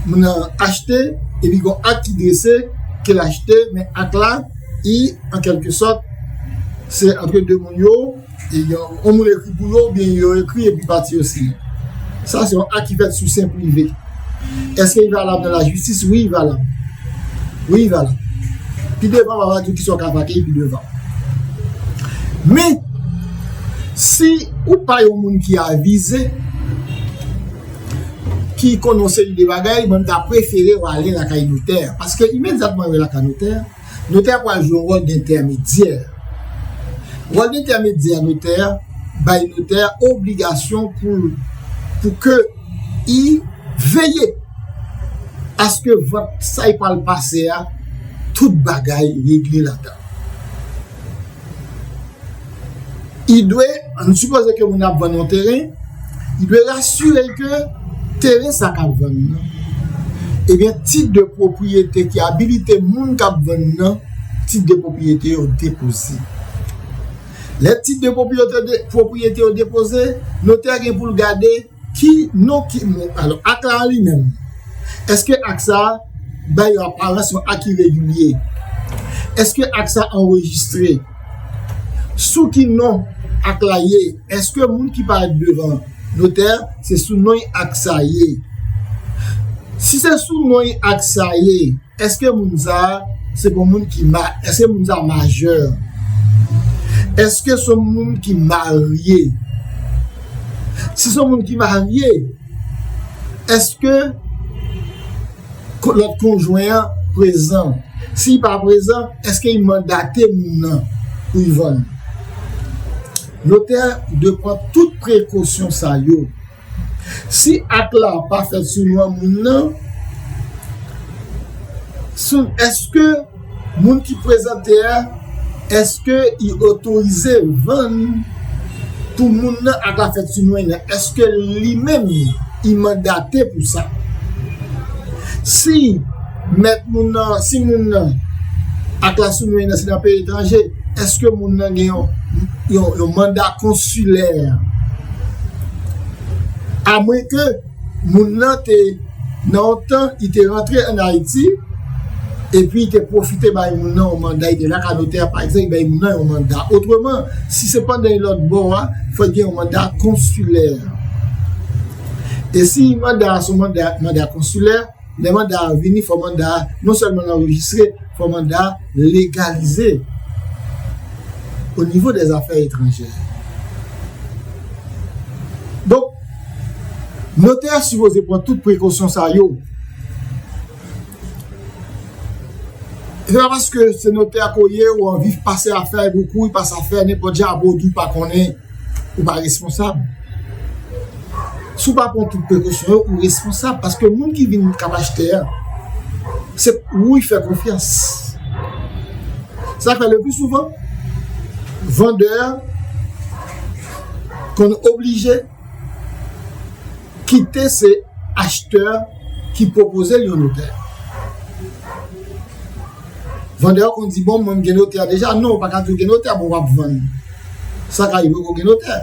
moun nan achte, epi gon ak ki drese, ke l achte, men ak la, li, an kèlke sòt, se antre de moun yo, e yon, yon moun ekri pou yo, oubyen yo ekri epi pati yo siyen. Sa se yon ak ki fèt sou sen prive. Èske li valab nan lajistis? Wi, li valab. Wi, li valab. Pi devan, m a di w kisa w ka fè ak li pi devan. Men, si ou pa yon moun ki avize, ki konnen yon seri de bagay, mwen, m ta prefere w ale lakay notè. Paske imedyatman w lakay notè, notè a pral jwe yon wòl de entèmedyè. Wòl de entèmedyè notè a bay notè a obligasyon pou, pou ke li veye aske vant sa li pral pase a, tout bagay regle ladan. Li dwe, ann sipoze ke moun ap vann yon teren, li dwe rasire l ke teren sa k ap vann nan, ebyen, tit de pwopriyete ki abilite moun k ap vann nan, tit de pwopriyete yo depoze. Lè tit de pwopriyete, de, pwopriyete yo depoze, notè gen pou l gade ki non ki moun. Alò, ak la an li menm, èske ak sa a bay yon aparans yon ak iregilye? Èske ak sa a anrejistre? Sou ki non ak la ye? Èske moun ki parèt devan notè, se sou non ak sa ye? Si se sou non ak sa ye, èske moun sa a se pou moun ki ma-, èske moun sa a majè? Èske se moun ki marye? Si se moun ki marye, èske ko-, lòt konjwen an prezan? Si li pa prezan, èske li mandate moun nan pou li vann? Notè dwe pran tout prekosyon sa yo. Si ak la pa fèt sou non moun nan, sou, èske moun ki prezante a, èske li otorize vann pou moun nan ak la fèt sou non nan? Èske li menm li mandate pou sa? Si mèt moun nan, si moun nan ak la sou non nan se nan peyi etranje, èske moun nan gen yon, yon, yon manda konsilè? Amwenke moun nan te, nan yon tan, li te rantre ann Ayiti, epi te pwofite bay moun nan yon manda, li te lakay notè a, pa egzanp, li bay moun nan yon manda. Otreman, si se pandan yon lòt bò a, fòk gen yon manda konsilè. E si manda a se yon manda, manda konsilè, lè manda a vini, fò manda a non sèlman anrejistre, fò manda a legalize o nivo dè zafè etranjè. Donk, notè a sipoze pran tout prekosyon sa yo. Se pa paske se notè ke w ye, ou anvi pase afè, ou kouri pase afè, nenpòt jan, apre w di w pa konnen, ou pa responsab. Si w pa pran tout prekosyon yo, ou responsab, paske moun ki vin kap achte a, se ou l fè konfyans. Sa fè le pli souvan, vandè a konn oblije kite se achtè ki pwopoze l yon notè. Vandè a konn di, bon, mwen, m gen notè deja. Non, ou pa ka di w gen notè, bon, w ap vann. Sa ka rive w gen notè.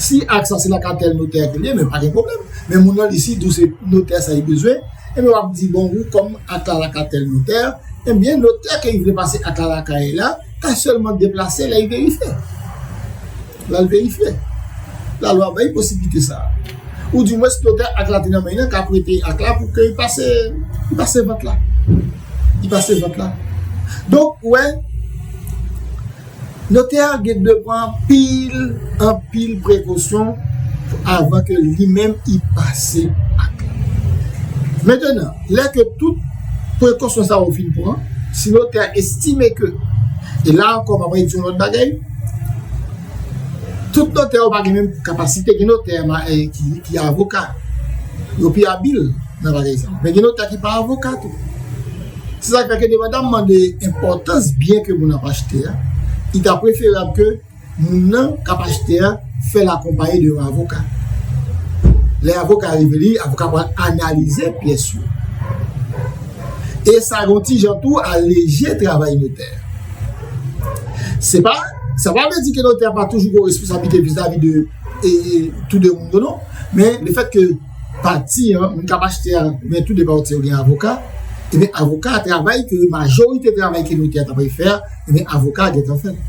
Si ak sa se lakay tèl notè ke l ye, men pa gen pwoblèm. Men moun nan, li si di w se notè sa li bezwen, ebyen w ap di, bon, ou kòm ak la lakay tèl notè, ebyen, notè ke li vle pase ak la lakay la, ka sèlman deplase lè li verifye. L al verifye. Lalwa bay posiblite sa a. Ou di mwens notè ak la te nan men nan ka prete ak la pou ke li pase, li pase vant la. Li pase vant la. Donk, ou wè, notè a gen dwe pran anpil, anpil prekosyon avan ke li menm li pase ak la. Mentenan, lè ke tout prekosyon sa yo fin pran, si notè a estime ke, e la ankò, m ap di yon lòt bagay, tout notè yo pa gen menm kapasite, gen notè ma-, eh, ki, ki avoka. Yo pi abil nan bagay sa. Men gen notè ki pa avoka tou. Se sa k fè ke depandaman de enpòtans byen ke moun ap achte a, li ta preferab ke moun nan k ap achte a fè l akonpaye de yon avoka. Lè avoka a rive li, avoka a pral analize pyès yo. E sa yon ti jan tou aleje travay notè. Se pa, sa pa vle di ke notè a pa toujou gen responsablite vizavi de, e, e, tou de moun yo non. Men lefèt ke pati an, moun k ap achte a, men tou de pati yo gen avoka, ebyen avoka a travay ke majorite travay ke notè a ta pral fè a, ebyen avoka a gentan fè l.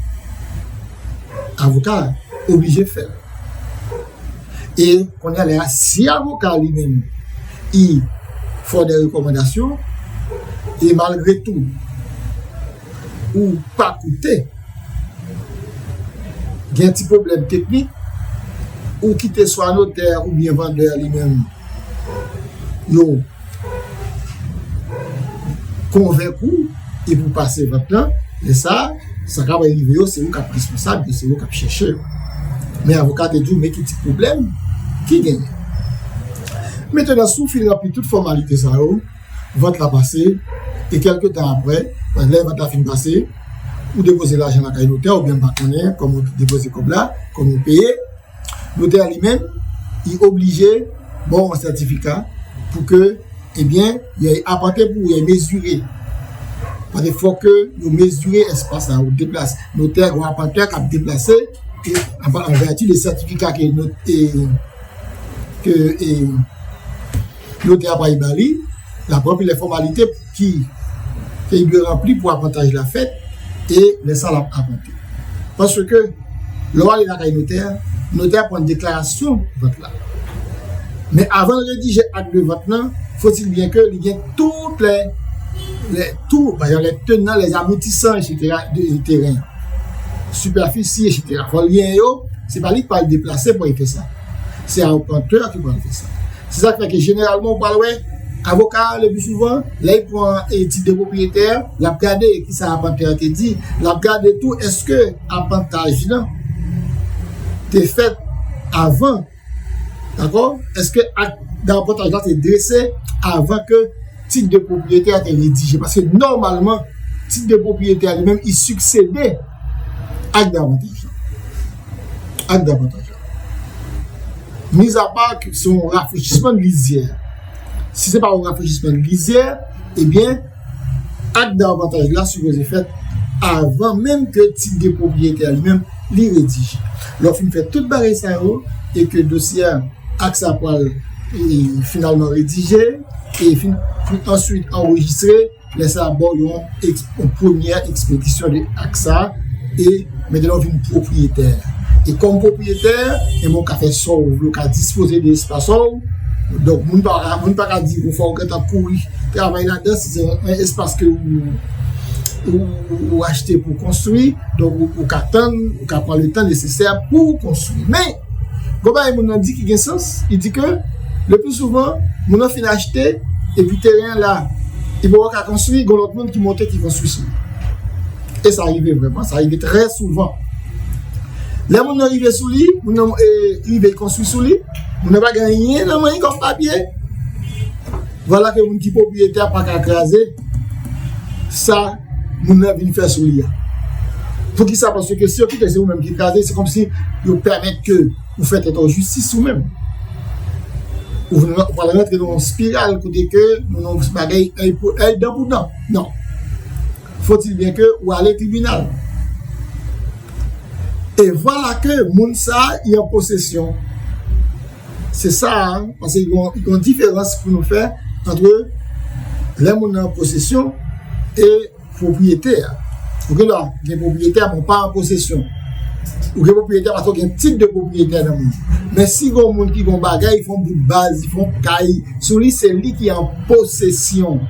Avoka a oblije fè l. E kounye a la, si avoka a li menm, li fè w de rekòmandasyon, e malgre tou, ou pa koute, gen ti pwoblèm teknik, ou kite swa notè oubyen vandè a li menm, yo konvenk ou, e pou pase vant lan, lè sa, sa k ap rive yo, se ou k ap responsab, e se ou k ap chèche yo. Men avoka te di w, men ki ti pwoblèm ki genyen. Mentenan, si w fin ranpli tout fòmalite sa yo, vant la pase, e kèlke tan apre, lè vant la fin pase, ou depoze lajan lakay notè, oubyen m pa konnen kòman w depoze kòb la, kòman w peye, notè a li menm, li oblije ba w yon sètifika pou ke, ebyen, y apante pou w, y mezire. Paske fòk ke yo mezire espas la, yo deplase. Notè, yon apantè k ap deplase, e, an, an vèti de sètifika ke not-, e, ke, e, notè a pral ba li, l ap ranpli lè fòmalite ki, ke li dwe ranpli pou apantaj la fèt, e lè sa l ap apante. Paske, lè w ale lakay notè a, notè a pran deklarasyon vant la. Men avan l redije ak de vant lan, faut-il bien ke li gen tout lè, lè, tout, pa egzanp, lè tenan, lè aboutisan, etsetera, de teren an. Sipèfisi, etsetera. Fò l gen yo, se pa li k pral deplase pou l fè sa. Se apantè ki pral fè sa. Se sa k fè ke jeneralman ou pral wè avoka a, le pli souvan, lè l pran etid de pwopriyetè, l ap gade kisa apantè a te di, l ap gade tou èske apantaj lan te fèt avan, dakò? Èske ak davantaj la te drese avan ke tit de pwopriyetè a te redije? Paske nòmalman, tit de pwopriyetè a li menm, li siksede ak davantaj la. Ak davantaj la. Mizapa ke se yon rafrechisman de lizyè. Si se pa yon rafrechisman de lizyè, ebyen, ak davantaj la sipoze fèt avan menm ke tit de pwopriyetè a li menm li redije. Lè w fin fè tout bagay sa yo, e ke dosye a ak sa pral, e, finalman redije, e fin, pou answit anrejistre, lè sa a ba w yon, yon premyè ekspedisyon de ak sa, e mentnan w vin pwopriyetè. E kòm pwopriyetè, e bon, w ka fè sa w vle, w ka dispoze de espas w. Donk, moun pa ka, moun pa ka di, bon, fò w gentan kouri travay ladan, si se yon espas ke ou, ou, ou achte pou konstwi, donk ou, ou ka tann, ou ka pran le tan nesesè pou w konstwi. Men, gon bagay moun nan di ki gen sans, li di ke, le pli souvan, moun nan fin achte, epi teren an la, li poko ka konstwi, gon lòt moun ki monte ki konstwi sou li. E sa rive vrèman, sa rive trè souvan. Lè moun nan rive sou li, moun nan e, rive konstwi sou li, moun nan pa gen anyen nan men li kòm papye. Vwala ke moun ki pwopriyetè pa ka kraze sa moun nan vin fè sou li a. Poukisa? Paske si yo kite se ou menm ki kraze, se kòmsi yo pèmèt ke ou fè tèt ou jistis ou menm. Ou vin, ou pral rantre nan yon spiral kote ke nou nan yon bagay èy pou èy, dan pou dan. Non. Faut-il bien ke ou ale tribinal. E vwala ke moun sa a, li an posesyon. Se sa a, paske gen yon, gen yon diferans pou nou fè ant lè moun nan an posesyon e pwopriyetè a. Ou gen dwa gen pwopriyetè, men w pa an posesyon. Ou gen pwopriyetè paske w gen tit de pwopriyetè nan moun. Men si gen yon moun ki gen yon bagay, li fè yon bout baz, li fè yon kay sou li, se li ki an posesyon.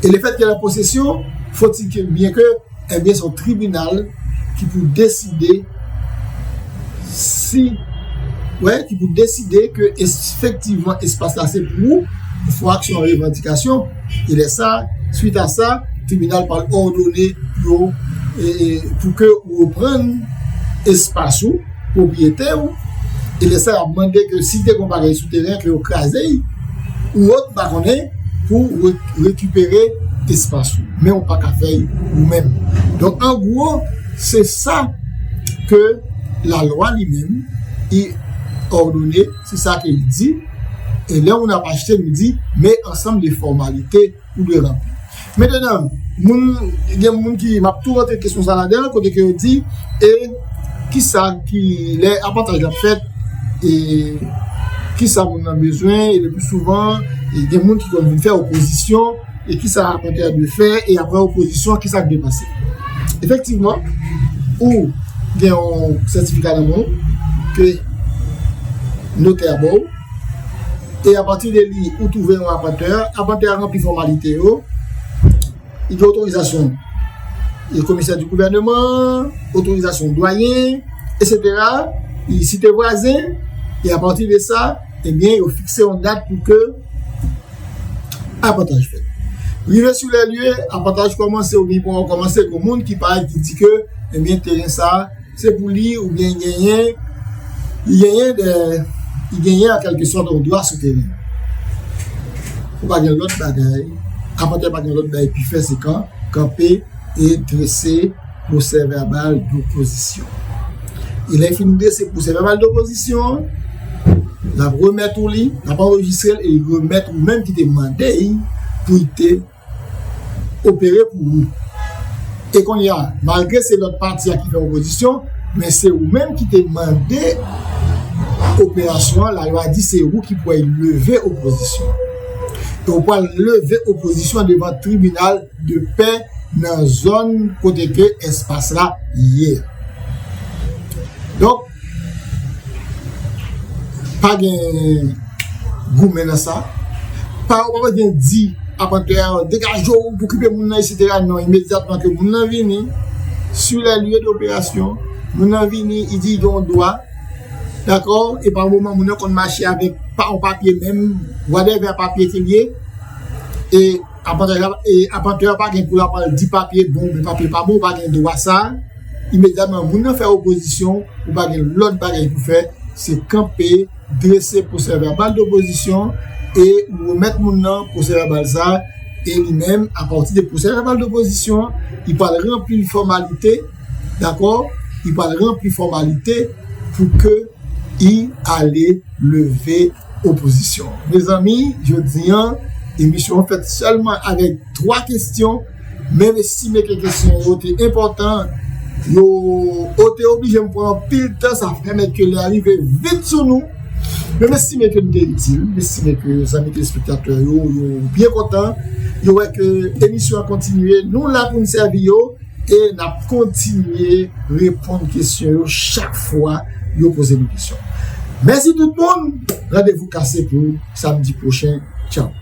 E lefètke l an posesyon, faut-il que, bien que, ebyen, se yon tribinal ki pou deside si, wè, ki pou deside ke efektivman espas la se pou ou, pou fè aksyon revandikasyon, e lè sa, swit a sa, tribinal pral òdone yo, e, e, pou ke ou reprann espas ou, pwopriyete ou, e lè sa, y ap mande ke si te gen yon bagay sou teren, ke yo kraze l, ou wòt pa konnen, pou re-, rekipere espas ou. Men ou pa ka fè l ou menm. Donk, an gwo, se sa ke lalwa li menm, li òdone, se sa ke li di. E lè moun ap achte, nou di, men ansanm de fòmalite ou dwe ranpli. Mentnan, moun, gen moun ki, m ap tou rantre kesyon sa ladan, kote ke yo di, e kisa ki, lè apantaj la ap fèt, e kisa moun nan bezwen, e le pli souvan, e gen moun ki konn vin fè opozisyon, e kisa apantè a dwe fè, e apre opozisyon, kisa k dwe pase. Efektivman, ou gen yon sètifika nan men w, ke notè a ba w, e apati de li, ou twouve yon apantè, apantè a ranpli fòmalite yo, li gen otorizasyon e komisè di gouvèneman, otorizasyon dwayen, etsetera. Li site vwazen, e apati de sa, ebyen, yo fikse yon dat pou ke apantaj fèt. Rive sou lè lye, apantaj kòmanse, oubyen poko kòmanse, gon moun ki parèt ki di ke, ebyen, teren sa, se pou li, oubyen genyen, li genyen de, li genyen an kèlke sòt yon dwa sou teren. Ou pa gen lòt bagay, apantè pa gen lòt bagay pou fè, se kan, kanpe e drese pwosè vèbal dopozisyon. E lè l fin drese pwosè vèbal dopozisyon, l ap remèt ou li, l ap anrejistre l e l remèt ou menm ki te mande l pou l te opere pou ou. E kounye a, malgre se lòt pati a ki fè opozisyon, men se ou menm ki te mande operasyon an, lalwa di se ou ki pou al leve opozisyon. E ou pral leve opozisyon devan tribinal de pè nan zòn kote ke espas la ye. Donk, pa gen goumen nan sa. Pa, ou pa gen di apantè a, degaje w pou okipe moun nan, etsetera. Non, imedyatman ke moun nan vini, sur les lieux d'opération, moun nan vini, li di li gen yon dwa, dakò? E pa moman moun nan konn mache avèk pa yon papye menm, whatever papye ke l ye, e apantè a, e apantè a pa gen pou l ap al di papye bon, men papye pa bon, ou pa gen dwa sa. Imedyatman, moun nan fè opozisyon, ou pa gen lòt bagay pou fè, se kanpe, drese pwosè vèbal dopozisyon e remèt moun nan pwosè vèbal sa, e li menm, apati de pwosè vèbal dopozisyon, li pral ranpli fòmalite, dakò? Li pral ranpli fòmalite pou ke li ale leve opozisyon. Mezanmi, jodi an, emisyon an fèt sèlman avèk twa kesyon, men m estime ke kesyon yo te enpòtan, yo, yo te oblije m pran anpil tan, sa pèmèt ke lè a rive vit sou nou, Men m estime ke m te itil, m estime ke zanmi telespektatè yo, yo byen kontan, yo wè ke emisyon an kontinye, nou la pou n sèvi yo, e n ap kontinye reponn kesyon yo chak fwa yo poze nou kesyon. Mèsi tout moun, randevou kase pou samdi pwochen, tchaw.